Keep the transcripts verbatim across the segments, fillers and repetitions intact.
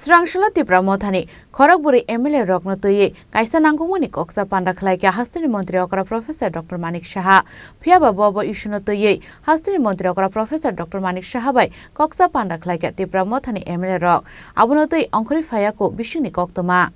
Swrangsalo Tipra Mothani khorokbwrwi M L A rokno twiwi kaisa nangkukmani koksa panda khlaikha hasteni montri okra Professor Doctor Manik Saha. Phiyaba bo bo issue no twiwi hasteni montri okra Professor Doctor Manik Saha bai koksa panda khlaikha Tipra Mothani M L A rok. Abono twi ongkhorwi phaiya kuk bisingni koktwma.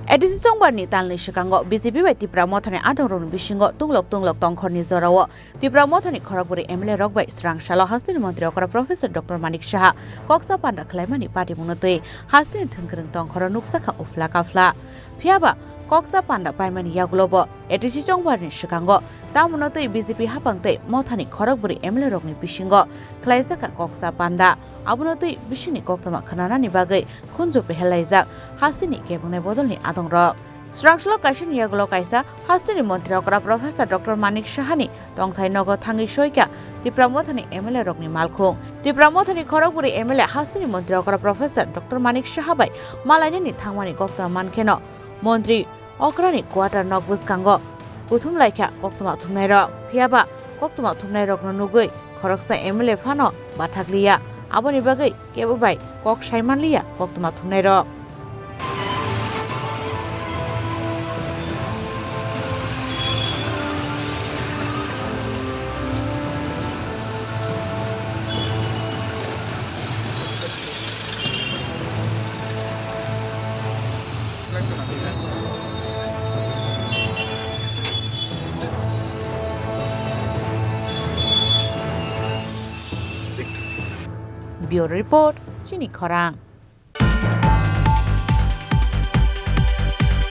A D C chongbarni talni swkango B J P bai Tipra Mothani adongrokni bisingo tunglok tunglok tongkhorni jorao Tipra Mothani khorokbwrwi M L A rok bai swrangsalo hasteni montri okra Professor Doctor Manik Saha koksa panda khlaimani patimungno twi hasteni thwngkwrwng tongkhoro nukjakha uphla kaphla. Phiyaba koksa panda paimani yagulo bo A D C chongbarni swkango tamono twi B J P haphang tei Mothani khorokbwrwi M L A rokni bisingo khlaijakha koksa panda. Abono twi bisingni koktwma khwnanani bagwi khunju pehelaijak hasteni kebengni bodolni adongrok. Swrangsalo kaisani yagulo kaisa hasteni montri okra Professor Doctor Manik Sahani tongthai nogo thangwi soikha Tipra Mothani M L A rokni malkhung. Tipra Mothani khorokbwrwi M L A hasteni montri okra Professor Doctor Manik Saha bai malainani thangmani koktwma mankheno montri okrani quarter nok bwskango kuthum laikha koktwma thumnairok. Phiyaba koktwma thumnairokno nugwi khoroksa M L A phano bathakliya. Aboni bagwi kebo bai kok sai manliya koktwma thumnairok. Bureau Report, Chini Khorang.